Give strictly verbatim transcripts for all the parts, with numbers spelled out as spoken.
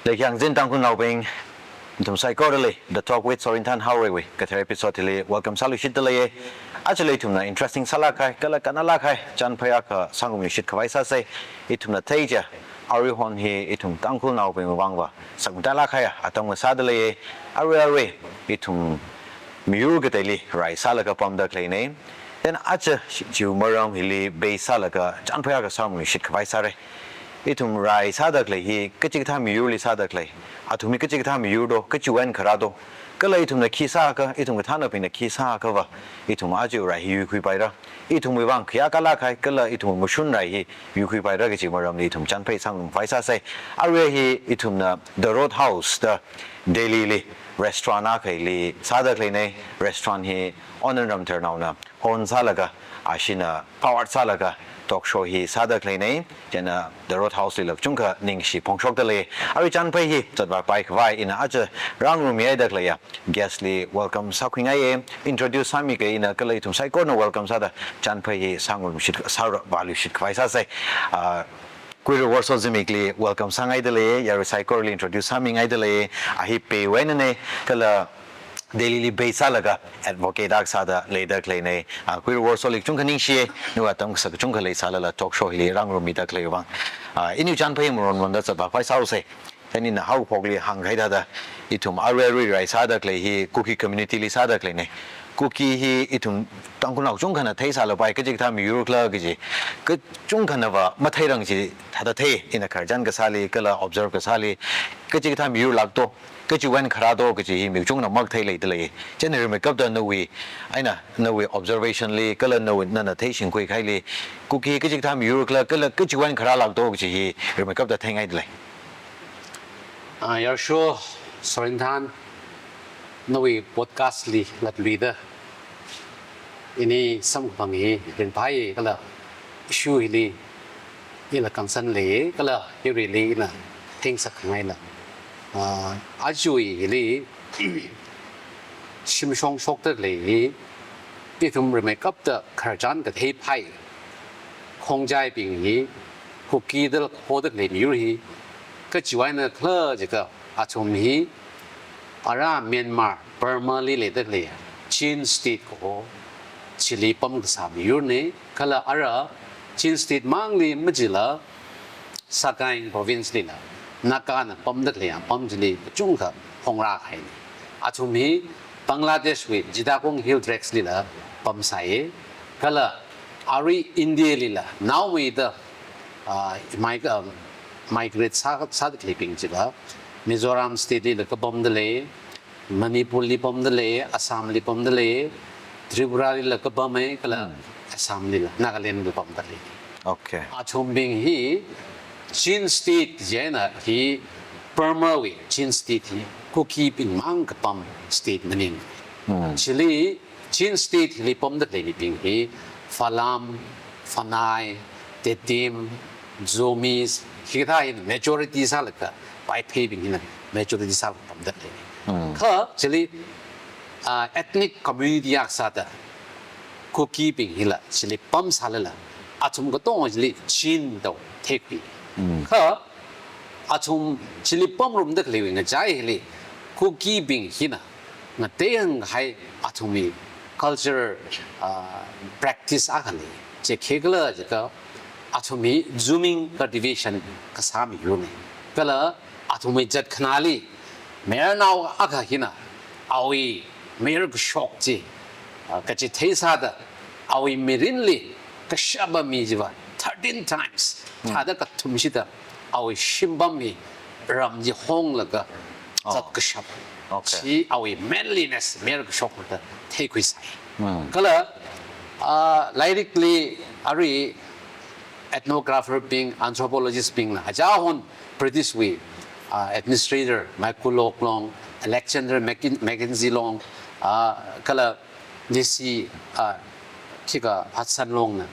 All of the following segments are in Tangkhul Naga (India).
Leikhyang zin Tangkhulnaobing, nathum saikorali The Talk with Sorinthan Haorei wui kathar episode hili welcome sāluishitdalei. Ajali ithumna interesting sālāk kahai, kala kannalāk kahai chānphai akha sāngarumluishit khavai sāsei. Ithumna theichiakha, aruihon hi ithum Tangkhulnaobing vangva sakmatailāk kahai atam akha sādalei. Arui arui ithum miyur kateili rai sālaga pamda khaleina. Then aja chiwui maram hili base sālaga chānphai akha sāngarumluishit khavai sāra. Ithum rai sāda khalei hi kachikathā miyurli sāda khalei, athum hi kachikathā miyur do, kachiwui eina kharā do, kala ithumna khi sāakha, ithum kathānabingna khi sāakhava, ithum aja rai hi yuikhuipaira. Ithumwui vang khayākalāk kahai, kala ithum mashun rai hi yuikhuipaira kaji maramli ithum chānphai sāngarumkhavai sāsei. Arui hi ithumna The Road House da Delhili restaurant akhali sāda khaleina. Restaurant hi Onan Ramtharnaona own sālaga, ashina power sālaga talk show hi sāda khaleina. Chieina The Road House lila kachungkha ningshi phongshokdalei. Arui chānphai hi zatvāpai khavai ina aja rāngarummihaida khaleiya guest li welcome sākhuingaiya. Introduce sāmikei ina, kala ithum saikorana welcome sāda chānphai hi sāngarumshit, sāra vāluishit khavai sāsei. Ah, Kuiru Worso zimikli welcome sāngaidalei, yarui saikorali introduce sāmingaidalei. A hi Peiwui einana, kala Delhili base sālaga advocate akha sāda leida khaleina. Ah, Kuiru Worsoli kachungkha ningshi, nawui atam kasā kachungkha leisālala talk show hili rāngarummida khaleiwui vang. Ah, iniwui chānphai hi maron maronda zatvāpai sāusei. Then ina haophokli hāngkahai thāda, ithum arui arui rai sāda khalei hi Kuki community li sāda khaleina. Kuki hi ithum Tangkhulnao kachungkhana theisālapai, kachikathā miyur khala kaji kachungkhanava matheirang chi thāda thei, ina khararchan kasāli, kala observe kasāli, kachikathā miyur lāk do, kachiwui eina kharā do kaji hi mi kachungkhana makathei leidalei. Chieina rimeikapta nawui eina, nawui observation li, kala nawui, nana theishingkhui kahaili, Kuki kachikathā miyur khala, kala kachiwui eina kharā lāk do kaji hi rimeikapta theingaidalei. Ah, yarsho Sorinthan, nawui podcast li latluida ini samkaphang hi ringphāya, kala issue hili ila concern leiya, kala hiwuili ina theingasak khangaina. Ah, ajawui hili shimshong shokda khalei hi, ithum rimeikapta khararchan katheiphai Khongjaibing hi, Kuki dala hoda khalei miyur hi, kachiwui eina khala jiakha athum hi ara Myanmar, Burma li leida khalei Chin State kaho chili pamkasā miyurna, kala ara Chin State mangli majila Sagaing province lila Nagana pamda khalei apam chili kachungkha hongrā kahaina. Athum hi Bangladesh wui Chittagong Hill Tracts lila pamsāya, kala arui India lila naomeida, ah, mig-, um, migrate sā, sāda khaleibing chila Mizoram State lila kapamdalei, Manipur li pamdalei, Assam li pamdalei, Tripura lila kapama, kala Hmm. Assam lila, Nagaland li pamdalei. Okay. Athumbing hi Chin State jina hi Burma wui Chin State hi Kukibing mang kapam state maning. Hmm. Chili Chin State hili pamda khaleibing hi Falam, Fanai, Tedim, Zomis, hikathā hi majority sālaga Paipheibing hina majority sālaga pamda khalei. Hmm. Kha chili, ah, ethnic community akha sāda Kukibing hila chili pamsālala athum katonga chili Chin da theikhui. Hmm. Kha athum chili pamrumda khaleiwui ngachai hili Kukibing hina ngateihang kahai athumwui culture, ah, practice akha lei. Chi khikhala jiakha athum hi Zuming cultivation kasā miyurna. Kala athumwui zatkhanāli mayarnao akha hina awui mayar kashok chi, ah, kachithei sāda awui mirinli kashapa mi chiva thirteen times Hmm. thāda kathumshida awui shimpam hi ram chi honglaga Oh. zat kashap. Okay. Chi awui manliness, mayar kashok da theikhuisai. Hmm. Kala, ah, lairikli arui ethnographer bing, anthropologist bingna, achāhon British wui, ah, administrator, McCulloch Long, Alexander Mackin-, Mackenzie Long, ah, kala D C, ah, khikha Hudson Long na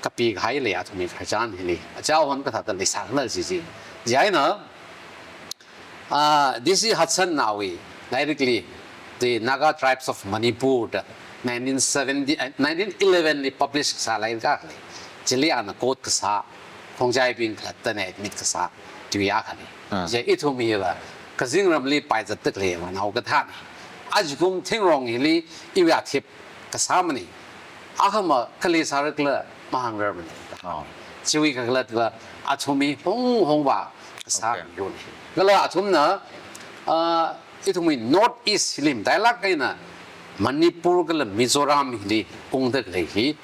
kapi kahai lei athumwui khararchan hili. Achāhon kathāda leisākhala chi chi. Chieina, ah, D C Hudson na awui lairikli The Naga Tribes of Manipur da nineteen seventy, eh, nineteen eleven li publish kasā lairik akha lei. Chili ana quote kasā, Khongjaibing khalattana admit kasā, tui akha lei. Ah. Je ithum hiva kazingramli paizatda khalei manao kathāna. Ajakum thingrong hili iwui athip kasā mana. Akhama kali sārakhala mahāngrarmana. Oh. Chiwui kakhalatva athum hi hong hongva kasā Okay. yurna. Kala athumna, ah, ithumwui North East hili matailāk eina Manipur kala Mizoram hili ungda khalei hi,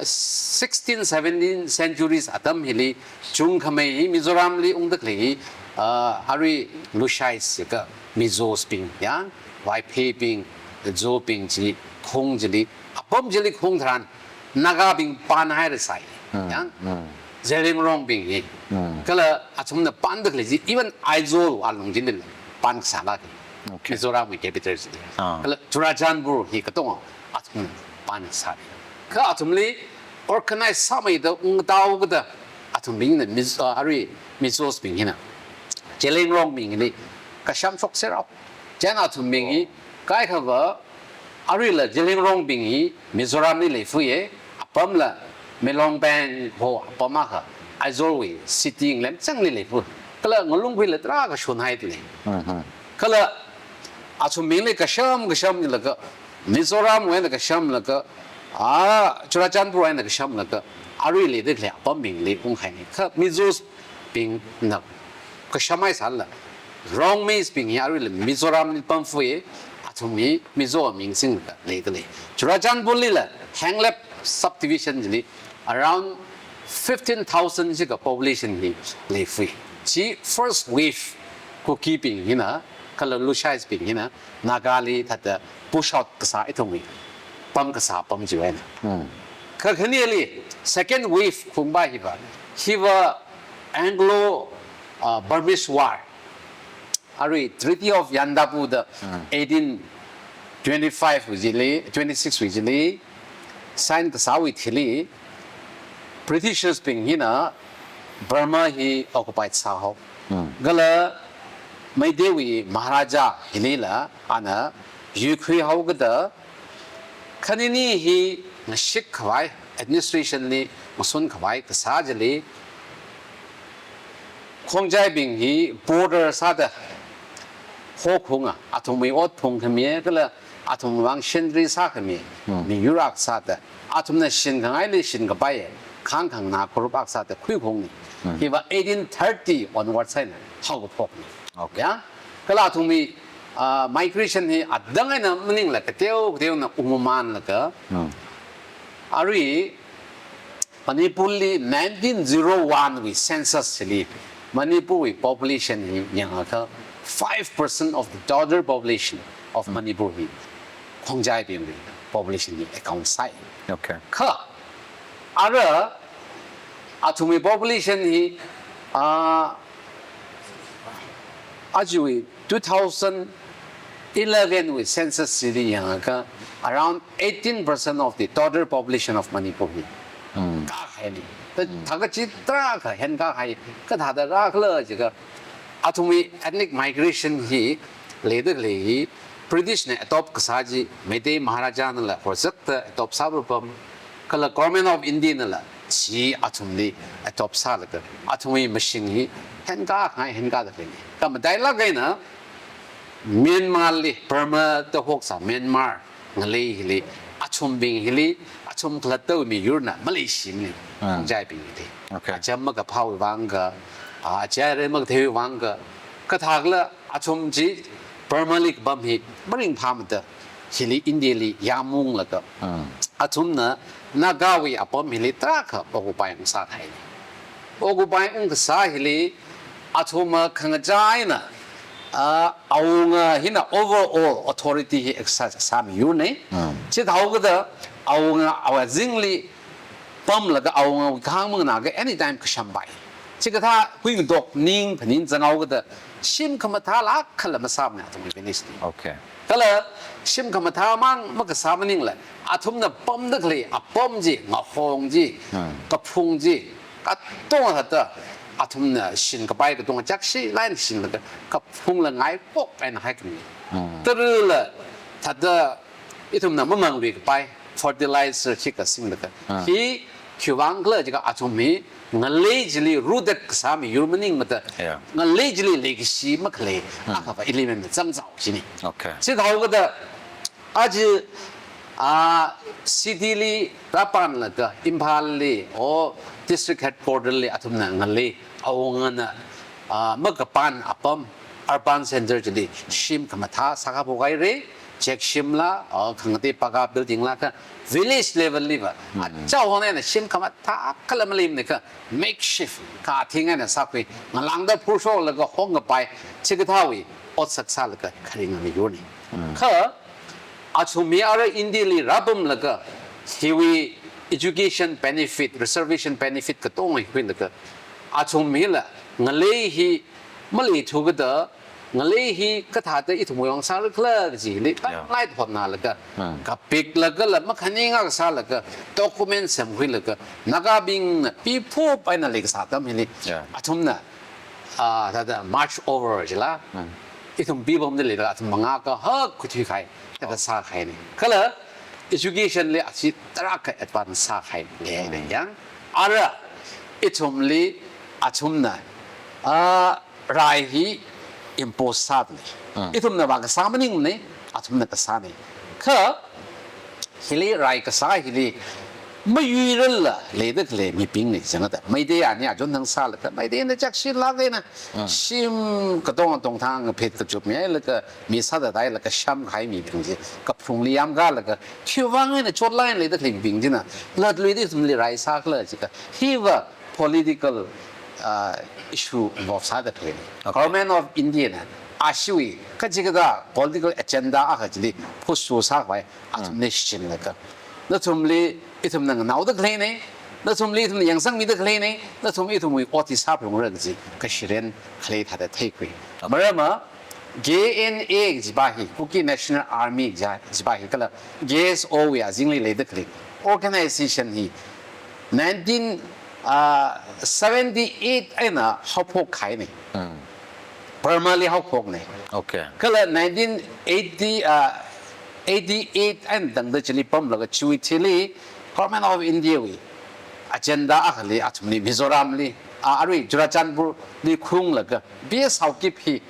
sixteen, seventeen centuries atam hili chungkhamei hi Mizoramli ungda khalei hi, ah, arui Lushai sika Mizos bing, ya, Vaiphei bing, Zo bing chi, Khong chili, apam chili Khong tharan, Nagabing panhairasai. Hmm, ya. Hmm. Zeliangrong bing hi. Hmm. Kala athumna panda khalei chi, even Aizawl alung chili pan kasālāk. Okay. Mizoram wui capital chi. Ah. Kala Churachandpur hi katonga athumna pan kasā. Kha athumli organize sāmeida ungtao kada athumbingna Miz-, ah, arui Mizos bing hina Zeliangrong bing hili kasham shokserao. Chieina athumbing hi Oh. kaikhava aruila Zeliangrong bing hi Mizoramli leifui ye, apamla Meilongpeng ho apam akha, Aizawl wui city ngalem changli leifui. Kala ngalungkhuila tarākha shonhaida lei. Mhm. Kala athumbingli kasham kasham laga, Mizoram wui eina kashamlaga, ah, Churachandpur wui eina kashamlaga, arui leida khalei apambingli unghaina. Kha Mizos bingna kashamhaisālala, Rongmese bing hi aruila Mizoramli pamfui, athum hi Mizo ming singda leida lei. Churachandpurlila Henglep subdivision chili around fifteen thousand chika population hi leifui. Chi first wave Kuki bing hina, kala Lushais bing hina, Nagali thāda push out kasā ithumwui pam kasā apam chiwui eina. Hmm. Kakhaneli, second wave khaung pa hiva, hiva Anglo, uh, Burmese War. Arui Treaty of Yandabo da Hmm. eighteen twenty-five wui chili, twenty-six wui chili, sign kasāwui thili, Britishers bing hina Burma hi occupied sāhao. Hmm. Kala Meiteiwui Maharaja hilila ana yuikhuihao kada, khanini hi ngashik khavai, administration li ngasun khavai kasā chili, Khongjaibing hi border sāda hokhaunga, athumwui ot phungkhami, kala athumwui vang sentry sākhami, Hmm. miyur akha sāda, athumna shinkhangaili shinkapai, khāngkhangna group akha sāda khuikhaungna. Hmm. Hiva eighteen thirty onwards eina haokaphokna. Okay. Ya? Kala athumwui, ah, migration hi adang eina maningla kateo kateona ungmamānlaga. Hmm. Arui Manipurli nineteen zero one wui census chili Manipurwui population hi yangakha five percent of the total population of Manipur hi Khongjaibingwui population hi account sāi. Okay. Kha ara athumwui population hi, ah, ajawui two thousand eleven wui census chili yangakha around eighteen percent of the total population of Manipur hi Hmm. kāhaina. Ta Hmm. thāda chi tarākha henkāhai, kathāda rākhala jiakha athumwui ethnic migration hi leida khalei hi British na adopt kasā chi, Meitei Maharaja nala horzakta adopt sāpapam, kala Government of India nala chi athumli adopt sālaga, athumwui mashing hi henkāngai henkāda khalei. Kha matailāk eina Myanmarli, Burma da hoksā Myanmar ngalei hili, athumbing hili, athum khalattawui miyurna maleishimana, Hmm. Khongjaibing hili. Okay. Acham makaphāwui vang kha, a, achare makatheiwui vang kha, kathākhala athum chi Burmali kapam hi maringphāmada, hili Indiali yamunglaga. Hmm. Athumna Nagawui apam hili tarākha occupy ungsāhaina. Occupy ungkasā hili athumna khangachā eina, ah, Awunga hina overall authority hi exercise sāmiyurna. Hmm. Chithāhaokada Awunga awazingli pamlaga Awungawui kahāng manganāakha anytime kashampai. Chikathā huingatok ning phaning zanghaokada shim khamathālāk khala masāmana athumwui village li. Okay. Kala shim khamathā mang makasā maningla, athumna pamda khalei apam chi, ngahong chi, Hmm. kaphung chi, katonga thāda athumna shinkapai katonga chakshi line shinlaga kaphungla ngaipok eina haikhami. Hmm. Tarila thāda ithumna mamangluikapai fertilizer chi kasinglaga. Hmm. Hi Khiwuivang khala jiakha athum hi ngalei chili rooted kasā miyur maningmada, yeah, ngalei chili leikashi makhalei, hmm, akhava element na zangzao chini. Okay. Chithāhaokada, aja, ah, city li rāpanlaga, Imphal li, o district headquarter li athumna ngalei, awungana, ah, makapan apam, urban center chili shim khamathā sākhaphok haira, check shimla, o khangatei paka building la kha village level liva, hmm, achaohonana shim khamathā kala maleimana kha makeshift, kathing eina sākhui, ngalāngda phurshoklaga hongkapai, chikathāwui otsak sālaga kharinga miyurna. Hmm. Kha, athum hi ara India li rāpamlaga, hiwui education benefit, reservation benefit katonga hi khuilaga, athum hila ngalei hi maleithu kada, ngalei hi kathāda ithum wui vang sāra khala kaji hili, yeah, panglai thotnalaga, hmm, kapiklaga la makhaninga kasālaga, document semkhuilaga, Nagabingna piphup eina leikasā atam hili, yeah, athumna, ah, thāda march over chila, hmm, ithum pipamda leila athum mangā kahak khuithui kahai, thāda sākahaina. Kala education li achi tarākha advance sākahai leina, hmm, yang. Ara ithumli athumna, ah, rai hi impose sādalei. Hmm. Ithumna vākasā maningmana, athumna kasāna. Kha, hili rai kasā hili, mayuirala leida khalei mibingna jangda. Meitei ani achon thang sālaga, Meiteina chakshilāk eina, hmm, shim katonga tongthang phet kachupmi hailaga, mi sāda dailaga shamkahai mibing chi, kaphungli yamkalaga, khiwuivang eina chotlāk eina leida khalei mibing china, latluida ithumli rai sākhala jiakha, hiva political, ah, issue involve sāda khaleina. Okay. Government of India na ashiwui kachikathā political agenda akha chili push sākhavai athumna shichinlaga, nathumli ithumna nganaoda khaleina, nathumli ithumna yangsangmida khaleina, nathum ithumwui ot hi sāphalungra kaji kashiren khalei thāda theikhui. Okay. Maramva, K N A kajipa hi, Kuki National Army kaji, kajipa hi kala K S O wui azingli leida khalei organization hi nineteen, ah, seventy-eight eina haophok kahaina. Hmm. Burma li haophokna. Okay. Kala nineteen eighty, ah, eighty-eight eina tangda chili pamlaga chiwui thili Government of India wui agenda akhali athumli Mizoram li, ah, arui Churachandpur li khuiunglaga B S Haokip hi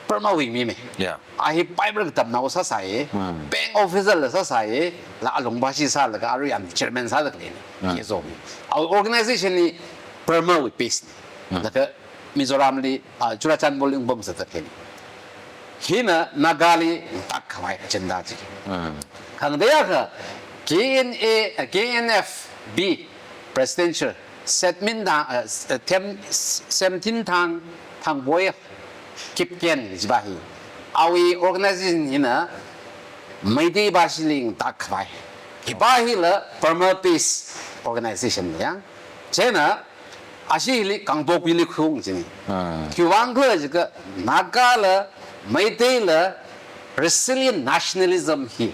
Burma wui mina. Yeah. A hi paimara katamnao sāsai, hmm, bank officer la sāsai, la alung bashi sālaga arui ana chairman sāda khaleina. Hmm. K S O wui. Awui organization hi Burma wui base na. Hmm. Laga Mizoram li, ah, Churachandpur li ungpamzatda khaleina. Hina Naga li ngatak khavai agenda chi. Hmm. Khangateiya kha K N A, ah, K N F B presidential Setminthang, eh, s-, eh, Them-, s-, Semthinthang Thangboi Kipgen jipa hi. Awui organization hina Meitei pashili ngatak khavai. Hipa hila Burma based organization ya. Chieina ashi hili Kangpokpi li khuiung chini. Hmm. Khiwuivang khala jiakha Naga la, Meitei la, resilient nationalism hi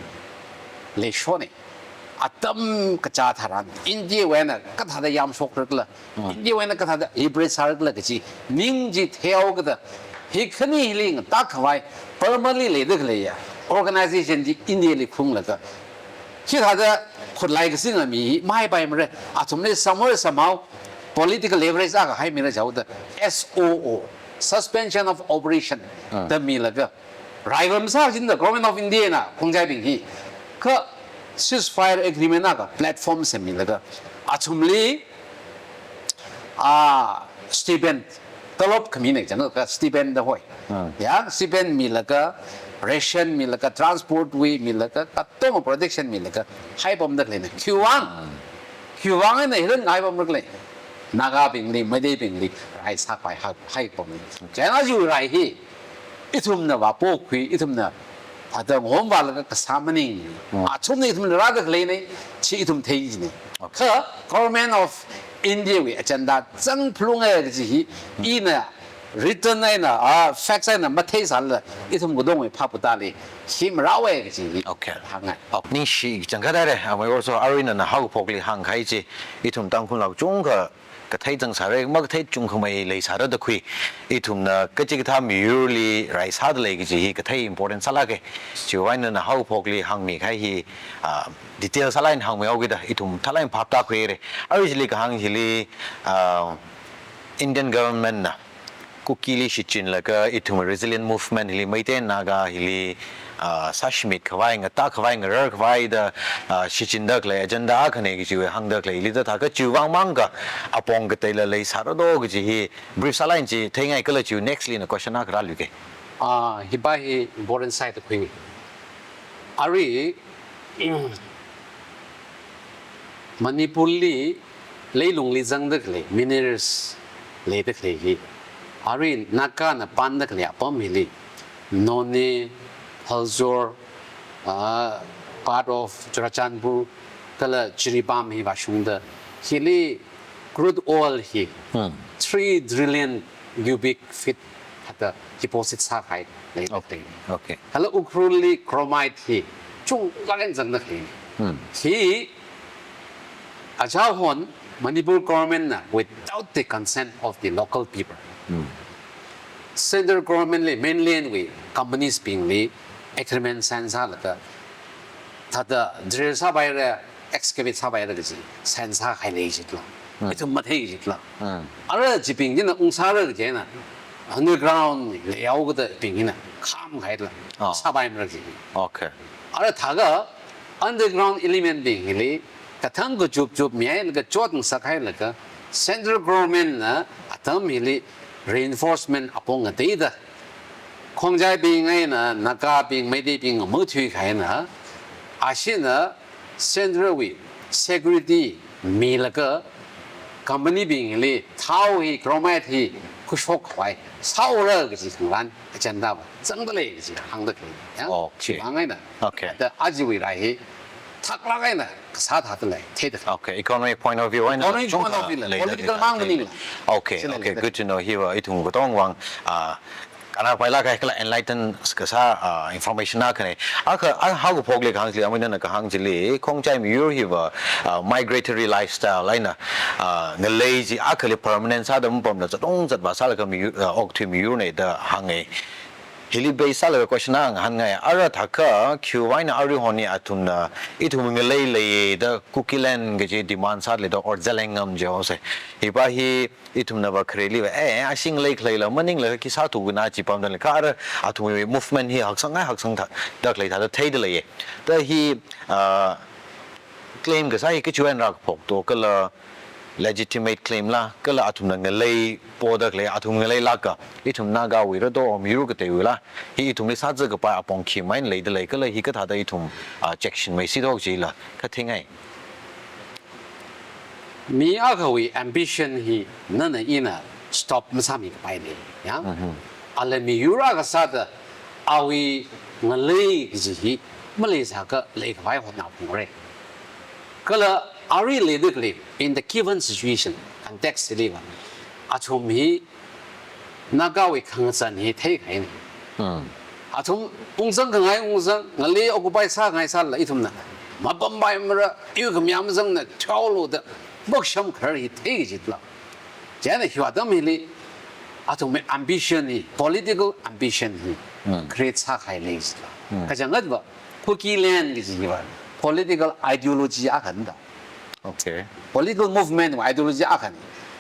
leishona. Atam kachā tharan, India wui eina kathāda yamshokra khala, hmm, India wui eina kathāda liberate sāra khala kaji ning chi theihaokada, hi khani hili ngatak khavai, Burma li leida khaleiya organization chi India li khuiunglaga, hithāda khutlai kasinga mi hi mahaipaimara, athumli somewhere somehow political leverage akha haimira jihaoda, S O O, suspension of operation, hmm, da milaga, raivam sā jin da Government of India na Khongjaibing hi kha ceasefire agreement na kha platform semmilaga athumli, ah, stipend, tolop khamina chang kha stipend da hoi. Hmm. Ya, stipend milaga, ration milaga, transport wui milaga, katonga protection milaga, haipamda khaleina. Khiwuivang, hmm, khiwuivang eina hi ran haipamra khala. Nagabingli, Meiteibingli, rai sākhavai hai, haipamna. China ju rai hi, ithumna vāpokhui, ithumna thāda ngomvālaga kasā maning. Hmm. Athumna ithumli rāda khaleina, chi ithum thei jina. Okay. Kha Government of India wui agenda zangphalunga kaji hi, hmm, ina written eina, ah, facts eina matheisālala, ithum katongwui phaputali, hi marāva kaji hi, okay, hāngngai. Oh, ningshi changkhat haira, ah, mai orso aruina na haophokli hāngkahai chi, ithum Tangkhulnao kachungkha kathei zangsāra, makathei chungkhamei leisāra da khui. Ithumna kachikathā miyurli raisāda lei kaji hi kathei important sālāka. Chiwui eina nana haophokli hāngmi kahai hi, ah, detail sālāk eina hāngmihaokida, ithum thālāk eina phap tākhuira. Arui chili kahāng chili, ah, Indian government na Kukili shichinlaga ithum resilient movement hili, Meitei Naga hili, ah, sāshimit khavai, ngatā khavai, ngarar khavai da, ah, shichinda khalei agenda akhana kajiwui hāngda khalei hili da thākha chiwui vang mang kha apong kateila leisāra do kaji hi brief sālāk eina chi theingai kala chiwui next li na question akha rāluika. Ah, hi pa hi important sāi da khuingai. Arui, Manipurli leilungli zangda khalei, minerals leida khalei hi. Arui Nagana panda khalei apam hili, Noney, Halchor, ah, part of Churachandpur, kala Jiribam hi vāshungda, hili crude oil hi Hmm. three trillion cubic feet hada deposit sākahai lei. Okay. Okay. Kala Ukhrulli chromite hi chunglāk eina zangda khalei. Hmm. Hi achāhon Manipur government na without the consent of the local people. Hmm. Central government li, mainland wui companies bingli agreement sign sālaga, thāda drill sāpaira, excavate sāpaira kaji sign sākahai lei jitla. Hmm. Ithum mathei jitla. Hmm. Ara chibing china ungsāra kaji eina underground li yaokada bing china khamkahaila. Oh. Sāpaimara kaji. Okay. Ara thākha underground element bing hili kathang kachupchup mihailaga chotngasakhailaga central government na atam hili reinforcement apong ngateida Khongjaibing eina Nagabing, Meiteibing mathuikahai eina, ashina central wui security milaga company bingli thao hi, chromite hi khuishok khavai sāora kaji khanglan agenda va zangda lei kaji hāngda khalei, ya. Okay. Chibing eina. Okay. Da ajawui rai hi thaklāk eina kasā thāda lei, theida lei. Okay, economic point of view eina Economic chungkha point of view la, leida political lei mang thei maningla. Okay, Chila okay, leida. Good to know. Hiva ithum katongwui vang, ah, kannapailaga kala enlighten kasā, ah, information akhana. Akha, ah, haokaphokli kahāng chili, amui nana kahāng chili, Khongjai miyur hiva, ah, migratory lifestyle eina, ah, ngalei chi akhali permanent sāda mapamla, zatung zatvā sālaga miyur, ah, okthui miyurna da hānga. Hili base sālaga question akha ngahānngai. Ara thākha, khiwui vang eina aruihon hi athumna, ithum ngalei leiya da Kukiland kaji demand sālei da, or Zelianglong jihaosa. Hi pa hi ithumna va khareli va, eh, ashi ngalei khaleila maningla khi sāthu kina chi pamda lei. Kha ara athumwui movement hi haksang ngai haksang thāda khalei thāda theida leiya. Da hi, ah, claim kasā hi kachiwui eina rākaphok to, kala legitimate claim la, kala athumna ngalei poda khalei, athum ngaleilāka, ithum Nagawuira do, miyur kateiwuila, hi ithumli sāzā kapai apong khi main leida lei, kala hi kathāda ithum, ah, check shinmeisi do chila, kha theingai. Mi akhawui ambition hi nana ina stop masāmi kapai lei, ya? Mhm. Ala miyur akha sāda awui ngalei kaji hi maleisākha leikhavai hotnāphalungra. Kala arui leida khalei, in the given situation, context li va, athum hi Nagawui khangazan hi theikahaina. Hmm. Athum ungzang khangai ungzang, ngalei occupy sākhangai sālala ithumna mapampaimara, iwui khamayā mazangna, thaolu da makasham kharar hi theiki jitla. Chieina hiwui atam hili athumwui ambition hi, political ambition hi Hmm. create sākahai lei jitla. Hmm. Kachangkhat va, Kukiland kaji hiva political ideology akhana da. Okay. Political movement wui ideology akhana.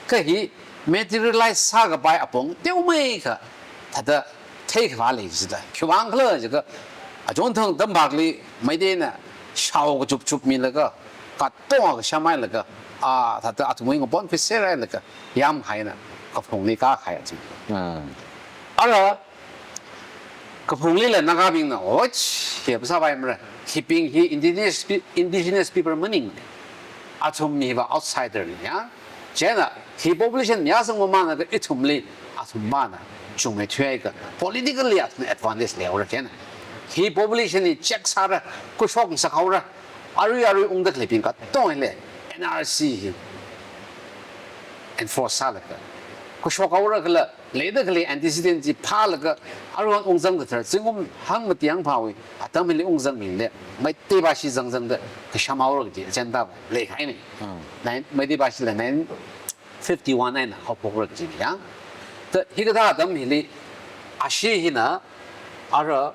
Kha hi materialize sākapai apong teomeikha thāda theikhavā lei jitla. Khiwui vang khala jiakha, achonthang tampakli Meiteina shao kachupchup milaga, katonga kashamhailaga, ah, thāda athumwui ngapon khuiserhailaga yamhaina, kaphungli kākahai achi. Hmm. Ara kaphunglila Nagabingna, "Och, hi phasā paimara. Hibing hi indigenous pe-, indigenous people maning. Athum hiva outsider na, ya. Chieina hi population mayāsang mamānakha ithumli athum vāna chungmeithuihaiakha politically athum advantage leihaora chieina. Hi population hi check sāra, khuishok ngasakhaora. Arui arui ungda khaleibing katonga hili N R C hi enforce sālaga khuishokhaora kala leida khalei antecedent chi phālaga, aruihon ungzang kathar, zingkum hangmati hangphāwui atam hili ungzangmida, Meitei bashi zangzangda kashamhaora kaji agenda va leikahaina." Hmm. Nine, Meitei bashila nine, fifty-one eina haophokra kajina ya. Ta hikathā atam hili, ashi hina, ara,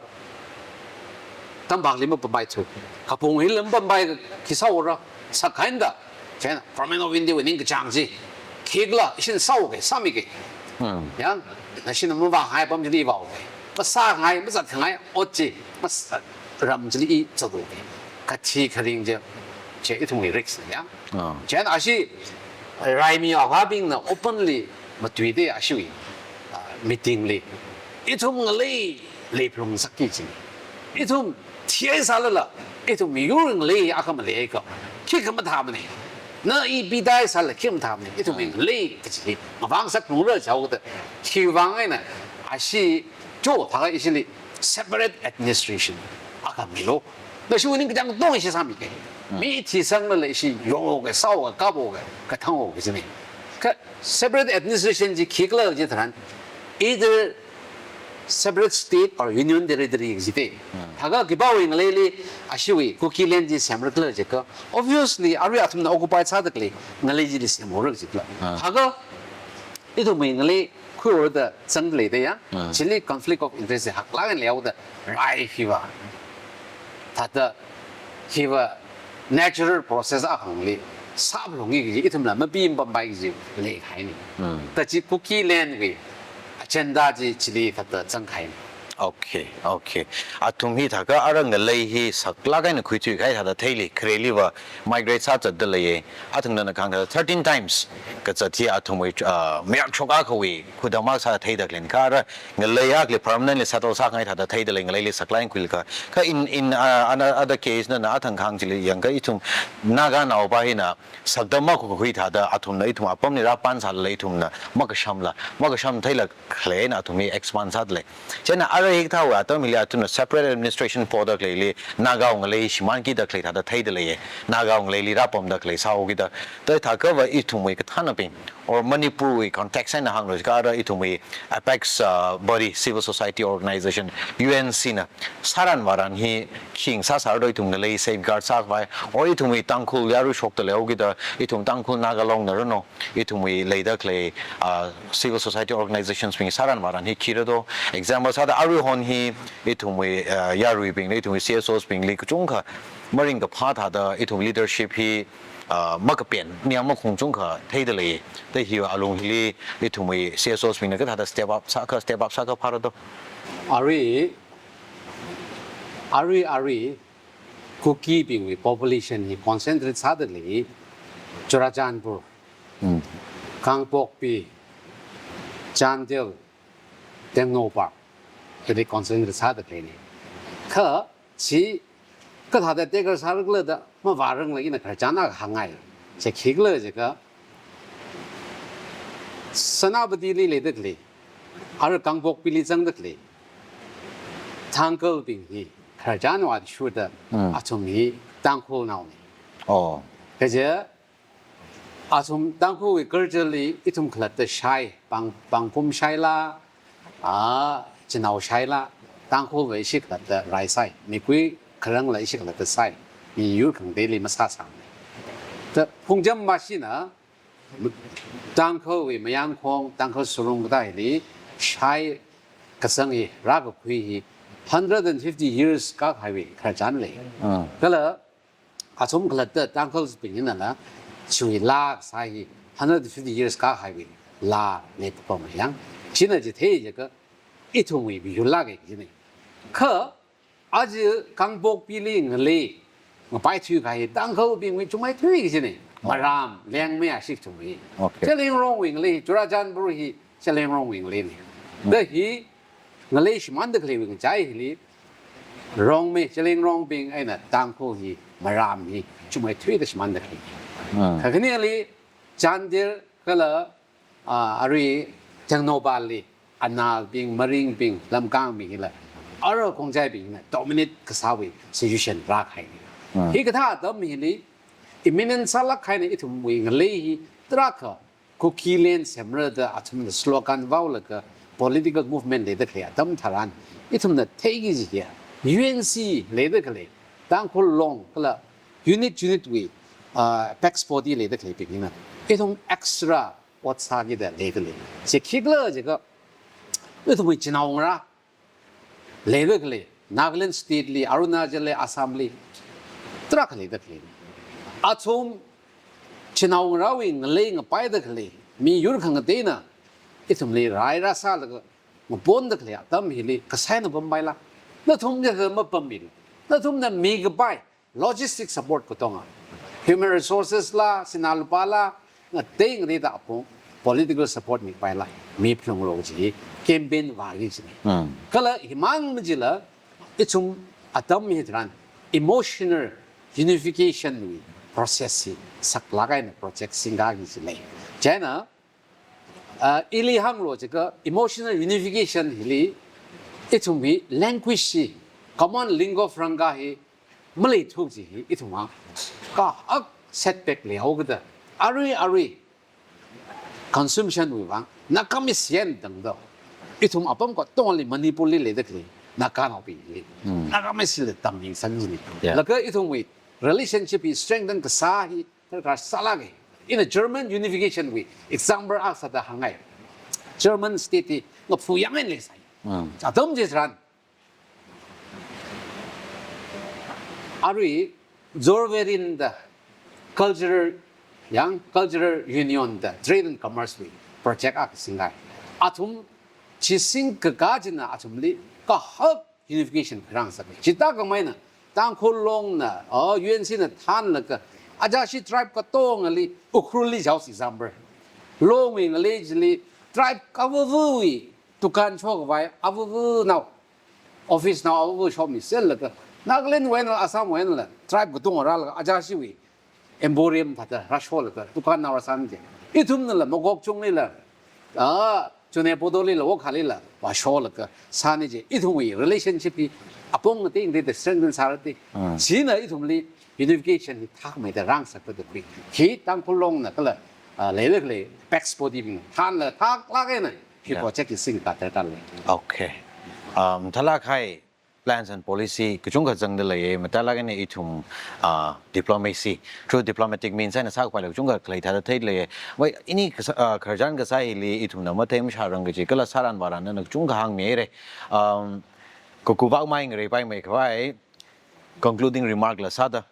tampakli mapampai thu. Kapung hili mapampai khi sāora, sākhaida. Chieina, Government of India wui ningkachāng chi. Khikhala, ishin sāuke, sāmike. Hmm. Ya, nashina mavāngai apam chili vāuke. Masāngai, mazatkhangai, ot chi, mas-, ram chili i zatluke. Kathi kharing chi, chi ithumwui risk ya. Ah. Chieina ashi, raimi avābingna openly matuida ashiwui, ah, meeting li. Ithum ngalei leiphalungsakki kajina. Ithum thihaisālala, ithum miyur ngalei akha maleika. Khikha mathāmana. Na i pitaisālala khikha mathāmana. Ithum ngalei kaji hi mavāngasak phalungra jihaoda. Khiwui vang eina, ashi chithākha ishili separate administration akha milu. Nashiwui ningkachāng katonga ishi sāmike. Mi thisangla ishi yongoke, sāoke, kapoke, kathāngoke kajina. Kha separate administration chi khikhala chitharan, either separate state or union territory kajite. Thākha khipāwui ngaleili ashiwui Kuki land chi semrakhala jiakha, obviously, arui athumna occupy sāda khalei ngalei chili semhaora kajila. Ah. Thākha ithumwui ngalei khuihaoda zangda leida ya. Ah. Chili conflict of interest haklāk eina leihaoda rai hiva. Thāda hiva natural process akhangli sāphalungi kaji ithumla mapi mapampai kaji leikahaina. Hmm. Ta chi Kuki land wui agenda chi chili thāda zangkahaina. Okay, okay. Athum hithākha ara ngalei hi saklāk eina khuithuikahai thāda theili, khareliva migrate sāzatda leiya. Athumna kahāng thāda thirteen times kazat hi athumwui, ah, mayakshok akhawui khudam akha sāda theida khaleina. Kha ara ngalei akhali permanently settle sākhangai thāda theida lei, ngaleili saklāk eina khuilaga. Kha in, in, ah, ana-, other case nana athang kahāng chili yangakha ithum Naganaopa hina sakda makhuikakhui thāda athumna ithum apamli rāpansālala ithumna makashamla, makasham theila khaleina athum hi expand sāda lei. Chieina ara hikathāwui atam hili athumna separate administration poda khaleili Nagawui ngalei shimānkida khalei thāda theida leiya. Nagawui ngaleili rāpamda khalei sāhaokida. Ta thākhava ithumwui kathānabing or Manipurwui context eina hānglu jiakha ara ithumwui apex, uh, body, civil society organization, U N C na sāran vāran hi khi sāsāra do, ithum ngalei safeguard sākhavai, or ithumwui Tangkhul yarui shokta leihaokida, ithum Tangkhul Naga Long na rano, ithumwui leida khalei, ah, civil society organizations bing sāran vāran hi khi rado. Example sāda aruihon hi ithumwui, ah, yaruibingli, ithumwui C S Os bingli kachungkha maringkaphā thāda ithum leadership hi, ah, makapen, niya makhung chungkha theida lei. Ta hi alung hili ithumwui C S Os bingna kathāda step up sākha, step up sākha phāra do. Arui, arui, arui, Kukibingwui population hi concentrate sāda lei, Churachandpur, Hmm. Kangpokpi, Chandel, Tengnoupal, hili concentrate sāda khaleina. Kha chi kathāda tackle sārakhala da mavāranglei, ina khararchan akha hāngngai. Chi khikhala jiakha, Senapatili leida khalei, ara Kangpokpili zangda khalei Tangkhulbing hi khararchan vāshurda, Hmm. athum hi Tangkhulnaona. Oh. Kaja athum Tangkhulwui culture li ithum khalatta shai, pāng, pāngkum shaila, ah, chinao shaila, Tangkhulva ishi khalatta rai sai, mikui kharangla ishi khalatta sai, miyur khangateili masāsāmana. Ta phungcham mashina, Tangkhulwui mayangkhong, Tangkhul surung kathā hili shai kasang hi, rākakhui hi, hundred and fifty years kākahaiwui khararchan lei. Ah. Kala athum khalatta Tangkhulbing hinala, chiwui laa kasā hi, hundred fifty years kākahaiwui laa leipapama yang. China chithei jiakha, ithumwui miyur laa kajina. Kha, aja Kangpokpili ngalei ngapaithui kahai Tangkhulbingwui chungmeithui kajina. Oh. Maram, Liangmai ashi chungmei. Okay. Zeliangrongwui ngalei, Churachandpur hi Zeliangrongwui ngaleina. Hmm. Ta hi ngalei shimānda khaleiwui ngachai hili, Rongmei, Zeliangrongbing eina Tangkhul hi, Maram hi chungmeithuida shimānda khalei. Hmm. Kakhaneli, Chandel kala, ah, arui Tengnoupalli, Analbing, Maringbing, Lamkangbing hila, ara Khongjaibing hila dominate kasāwui situation rākahai. Hmm. Hikathā atam hili, imminent sālāk kahaina ithumwui ngalei hi, tarākha Kuki land semra da athumna slogan vaolaga political movement leida khalei atam tharan, ithumna theiki kaji hiya, U N C leida khalei, Tangkhul Long kala unit unit wui, ah, apex body leida khaleibing hina, ithum extra ot sākida leida lei. Chi khikhala jiakha, ithumwui chinaongarā leida khalei, Nagaland State li, Arunachal li, Assam li, tarākha leida khalei. Athum chinaongarāwui ngalei ngapaida khalei, miyur khangateina ithumli rai rāsālaga ngaponda khalei atam hili kasaina pampaila? Nathum jiakha mapammilu. Nathumna mikapai logistic support katonga, human resources la, sinā lupā la, ngatei ngateida apong political support mipaila, miphalunglu kaji campaign vāki kajina. Hmm. Kala himang majila, ithum atam hitharan emotional unification wui process hi saklāk eina project singkāki kaji lei. Chieina, ah, ili hānglu jiakha emotional unification hili ithumwui language hi, common lingua franca hi maleithu kaji hi ithumwui kahak setback leihaokida, arui arui consumption wui vang Nagamese eina tangda, ithum apam katongali Manipur li leida khalei Naganaobingli, hmm, Nagamese li tammi sāki kajina. Yeah. Laga ithumwui relationship hi strengthen kasā hi darkar sālāka. Ina German unification wui example akha sāda hāngngai. German state hi ngaphu yang eina leisai. Hmm. Atam chitharan, arui Zollverein da cultural, yang cultural union da trade and commerce wui project akha singngai. Athum chi singkakā china athumli kahak unification kharāng sāki. Chithākhameina Tangkhul Longna, oh, U N C na thānlaga, ajashi tribe katongali Ukhrul li jaosi example. Longwui ngalei chili tribe kavāvāwui dukan shokhavai, avāvānao, office nao avāvā shokmi sellaga, Nagaland wui einala, Assam wui einala, tribe katonga rālaga, ajashiwui emporium thāda rāsholaga, dukan nao rāsānga. Ithumnala Mokokchunglila, ah, Zunheboto lila, Wokha lila vāsholaga sāna ji. Ithumwui relationship hi apong ngatei ngateida strengthen sārati. Mm. China ithumli unification hi thakmeida rāngasakta khui. Hi Tangkhul Longna kala, ah, leilei khalei apex body bing thānlaga thaklāk eina hi, yeah, project hi singkā darkar lei. Okay. Um, thalākhai plans and policy kachungkha zangda leiya, mathālāk eina ithum, ah, diplomacy, through diplomatic means eina sākhavai kachungkha khalei thāda theida leiya. Wai, ini kasa-, ah, khararchan kasā hili ithumna mathei mashārang kaji kala sāran vāran nana kachungkha hāngmihaira. Um, kakupakmai ngareipaimei khavai, concluding remark la sāda,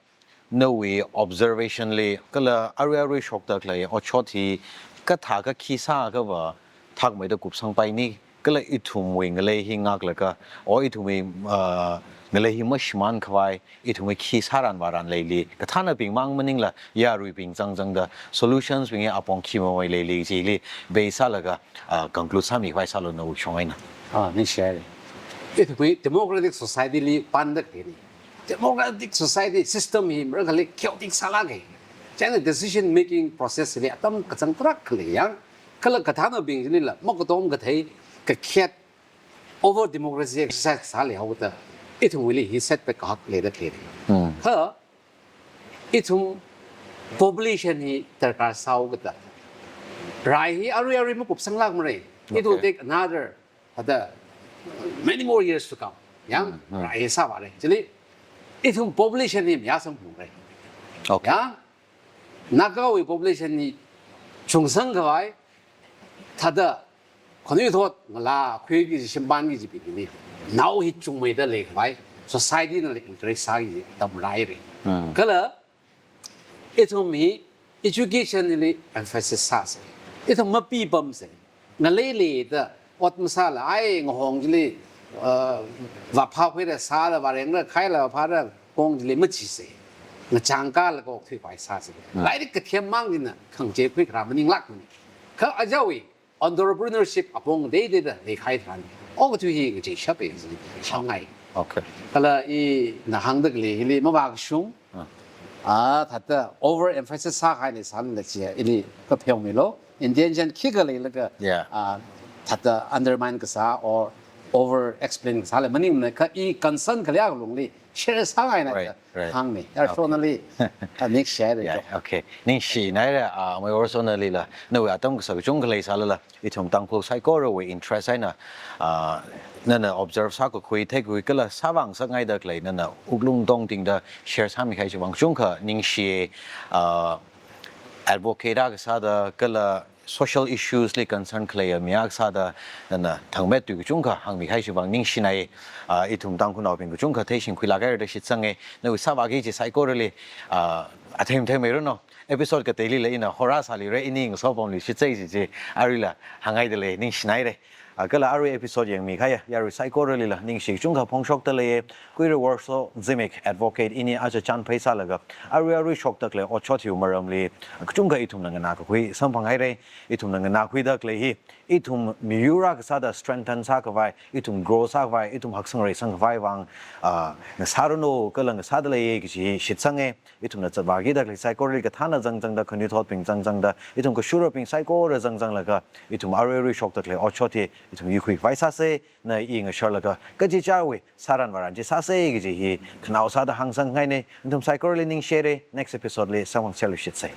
nawui observation li, kala arui arui shokda khalei otshot hi kathā kakhi sāakhava thakmeida kupsangpaini, kala ithumwui ngalei hi ngaklaga, or ithumwui, ah, ngalei hi mashimānkhavai, ithumwui khi sāran vāran leili, kathānabing mang maningla yaruibing zangzangda solutions bing hi apong khi mamei leili chili base sālaga, ah, conclude sāmikhavai sālu nawui shong eina. Ah, ningshihaira. Ithumwui democratic society li panda khaleini. Democratic society system hi marakhali chaotic sālāka. Chieina decision making process li atam kachāng tarākha lei yang, kala kathānabing chilila makatom kathei, kakhet, over democracy exercise sāleihaoda, ithumwuili hi setback kahak leida khaleini. Hmm. Kha, ithum population hi darkar sāhaoda, rai hi arui arui makupsanglākmara. It will, okay, take another, other many more years to come. Yang, mm, mm, rai hi sāvāra. Chili, ithum population hi mayāsangphungra. Okay. Yang, Nagawui population hi chungsangkhavai, thāda khanuithot ngalā khuiki kaji, shimpan kaji bingli nao hi chungmeida leikhavai, society nali encourage sāki kaji atam rāhaira. Hmm. Kala ithum hi education li emphasis sāsa. Ithum mapipamsa. Ngalei leida ot masāla, ai ngahong chili, uh, vāphākhuira sāla, vārengra khaila vāphāra kong chili machisa. Ngachang kala kok thuipai sāsa. Hmm. Lairik kathem mang china khangachei khuikharā maninglākmana. Kha ajawui entrepreneurship apong deidei da leikahai tharan, okathui hi ngacheishap e, sāngai. Okay. Kala ina hāngda khalei hili mavākashung, ah, ah, thāda over emphasis sākahai leisālala chi ili kapheomilu. Intention khikha leilaga, yeah, ah, thāda undermine kasā or over explain kasāla maningmana, kha i concern khaleiya lungli share sāngaina, right, da, right, hāngni. Right. Okay. Personally, ah, ningshihaira. Yeah, okay. Ningshinaira, ah, amei personally la, nawui atam kasā kachungkha leisālala, ithum Tangkhul saikorawui interest eina, ah, nana observe sākakhui, theikhui kala sāvāngasakngaida khalei nana wuklung tongtingda share sāmikahai chiwui vang kachungkha ningshi, ah, advocate akha sāda kala social issues li concern khaleiya mi akha sāda nana thangmet tui kachungkha hāngmikahai chiwui vang ningshinai. Ah, ithum Tangkhulnaobing kachungkha theishingkhuilāk haira da shitsanga. Nawui sāvāki kaji saikorali, ah, athei matheimeiranu. Episode kateilila ina horā sālira, ini ngasopamli shitsai kaji chi aruila hānghaida lei, ningshinaira. Ah, kala arui episode yangmikahaiya yarui saikoralila ningshi kachungkha phongshokda leiya. Kuirei Worso Zimik advocate ini aja chānphai sālaga arui arui shokda khalei otshot hiwui maramli kachungkha ithumna nganākakhui samphanghaira. Ithumna nganākhuida khalei hi ithum miyur akha sāda strengthen sākhavai, ithum grow sākhavai, ithum haksang reisang khavai vang, ah, ngasāranu kala ngasāda leiya kaji shitsanga. Ithumna zatvākida khalei saikorali kathāna zangzangda, khanuithotbing zangzangda, ithum kashurabing saikora zangzanglaga ithum arui arui shokda khalei otshot hi ithum yuikhuikhavai sāsa. Na i ngasharlaga kachichāwui sāran vāran chi sāsa kaji hi khanao sāda hāngsanghaina. Nathum saikorali ningshihaira. Next episode li samphangserlu shitsa.